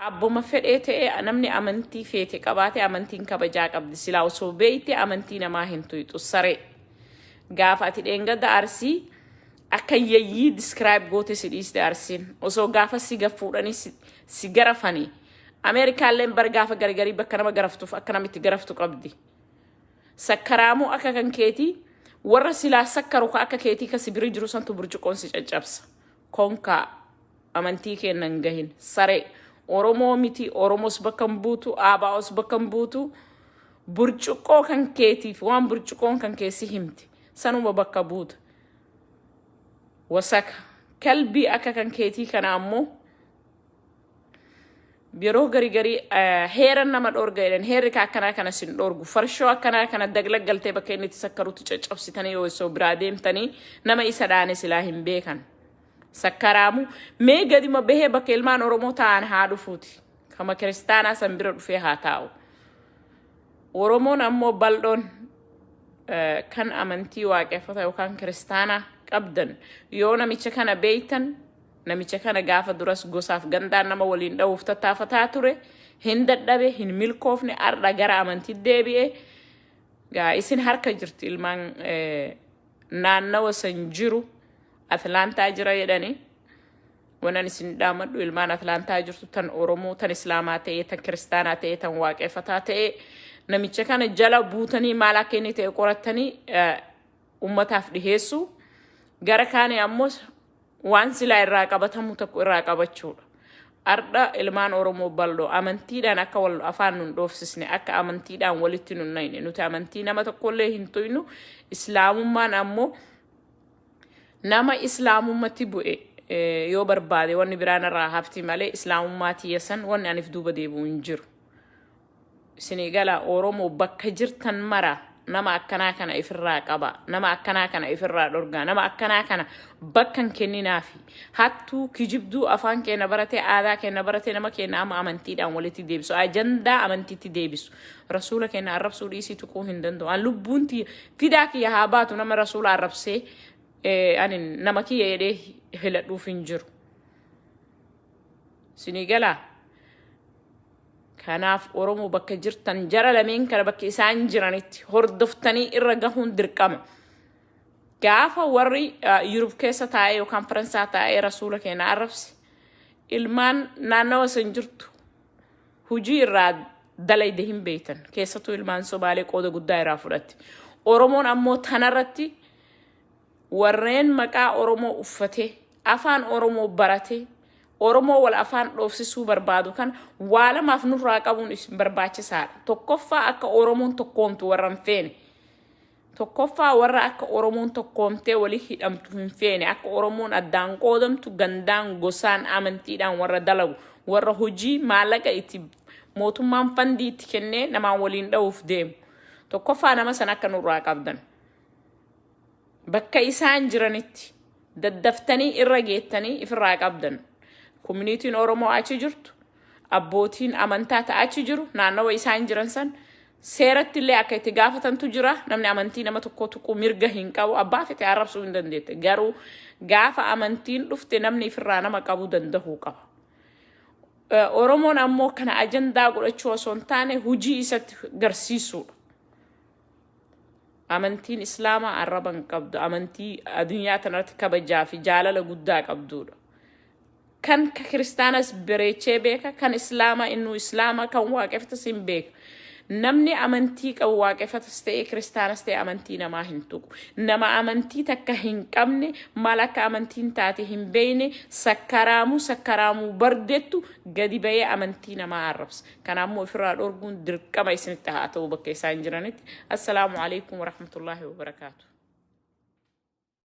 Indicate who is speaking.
Speaker 1: Abbuma fedhee ta'e, namni amantii feete qabaate amantiin kabajaa qabdi. Silaa osoo beeyte amantii namaa hin tuyxu, saree. Gaafa ati dheengadda Arsii akka yayyii describe goote si dhiiste Arsiin. Osoo gaafa si gaffuudhanii si garafanii. Ameerikaalleen bar gaafa gargarii bakka nama garaftuuf akka namitti garaftu qabdi. Sakkaraamuu akka kan keetii, warra silaa sakkaru ka akka keetii ka si bira jiru santu burcuqqoon si caccabsa. Konkaa amantii keenna hin gahin, saree. Oromoo miti, Oromos bakka hin buutu, ABOs bakka hin buutu. Burcuqqoo kan keetiif waan burcuqqoon kan keessi himti sanuma bakka buuta. Wasaka kalbii akka kan keetii kana ammoo yeroo garii garii heera nama dhoorga jedhan, heerri ka akkanaa kana sin dhoorgu. Farshoo akkanaa kana dagla galtee bakka inni itti sakkarutti caccabsitanii yoo osoo biraa deemtanii nama isa dhaane silaa hin beekan. Sakkaraamu mee gadima bahee bakka ilmaan Oromoo ta'an haa dhufuuti. Kama kiristaanaa san bira dhufee haa taa'u. Oromoon ammoo bal'oon kan amantii waaqeffata yookaan kiristaanaa qabdan, yoo namicha kana beeytan, namicha kana gaafa duras gosaaf gandaan nama waliin dha'uuf tattaafataa ture, hin dadhabe, hin milkoofne. Ardha gara amantii deebi'e. Gaa isin harka jirti, ilmaan naannawa san jiru, Atlaantaa jira jedhanii. Wannan isin dhaamadhu, ilmaan Atlaantaa jirtu, tan Oromoo, tan Islaamaa ta'ee, tan kiristaanaa ta'ee, tan waaqeffataa ta'ee, namicha kana jala buutanii maal akka inni ta'e qorattanii ummataaf dhiheessu. Gara kaanii ammoo waan silaa irraa qabatamu tokko irraa qabachuudha. Ardha ilmaan Oromoo bal'oo amantiidhaan akka wal afaan nun dhoofsisne, akka amantiidhaan walitti nun nayne. Nuti amantii nama tokkollee hin tuynu. Islaamummaan ammoo nama islaamummatti bu'e yoo barbaade wanni biraan irraa hafti malee, islaamummaa tiyya san wanni anif duuba deebi'u hin jiru. Isinii gala? Oromoo bakka jirtan mara nama akkanaa kana ifirraa qaba. Nama akkanaa kana ifirraa dhorgaa. Nama akkanaa kana bakka hin kenninaafi. Hattuu kijibduu afaan keenya baratee, aadaa keenya baratee, nama keenya amma amantiidhaan walitti deebisu. Ajandaa amantiitti deebisu. Rasuula keenya arrabsuu dhiisii tuquu hin danda'u. An lubbuun tiyya fidaa kiyya haa baatu, nama rasuula arrabsee ani nama kiyya jedhee filadhuuf hin jiru. Isinii galaa? Kanaaf Oromoo bakka jirtan jara lameen kana bakka isaan jiranitti hordoftanii irra gahuun dirqama. Gaafa warri Yurup keessa taa'ee yookaan Faransaa taa'ee rasuula keenya arrabse, ilmaan naannawa san jirtu hujii irraa dalayde hin beektan. Keessattuu ilmaan Somaalee qooda guddaa irraa fudhatti. Oromoon ammoo tanarratti warreen maqaa Oromoo uffatee, afaan Oromoo baratee, Oromoo wal afaan dhoofsisuu barbaadu kan waa lamaaf nurraa qabuun isin barbaachisaadha. Tokkoffaa, akka Oromoon tokkoomtu warra hin feene. Tokkoffaa, warra akka Oromoon tokkoomtee walii hidhamtu hin feene, akka Oromoon addaan qoodamtu gandaan, gosaan, amantiidhaan warra dalagu, warra hojii maallaqa itti mootummaan fandii itti kennee namaan waliin dha'uuf deemu. Tokkoffaa, nama sana akka nurraa qabdan. Bakka isaan jiranitti daddaftanii irra geettanii ifirraa qabdan. Communityn Oromoo achi jirtu, abbootiin amantaa ta'a achi jiru, naannawa isaan jiran san seeratti illee akka itti gaafatantu jira. Namni amantii nama tokko tuquu mirga hin qabu. Abbaa fete arrabsuu hin dandeette. Garuu gaafa amantiin dhufte namni ifirraa nama qabuu danda'uu qaba. Oromoon ammoo kana ajandaa godhachuu osoo hin taane hujii isatti garsiisuudha. Amantiin Islaamaa arraba hin qabdu. Amantii addunyaa tanarratti kabajaa fi jaalala guddaa qabdudha. Kan kiristaanas bareechee beeka, kan Islaamaa innuu Islaama, kan waaqeffatas hin beeka. Namni amantii qabu waaqeffatas ta'e kiristaanas ta'e amantii namaa hin tuqu. Nama amantii takka hin qabne, maal akka amantiin taate hin beekne, sakkaraamuu sakkaraamuu bardettu gadi bahee amantii namaa arrabsa. Kanaammoo ofirraa dhorguun dirqama isinitti haa ta'u bakka isaan jiranitti. Assalaamu alaikum warahmatullaahi wabarakaatu.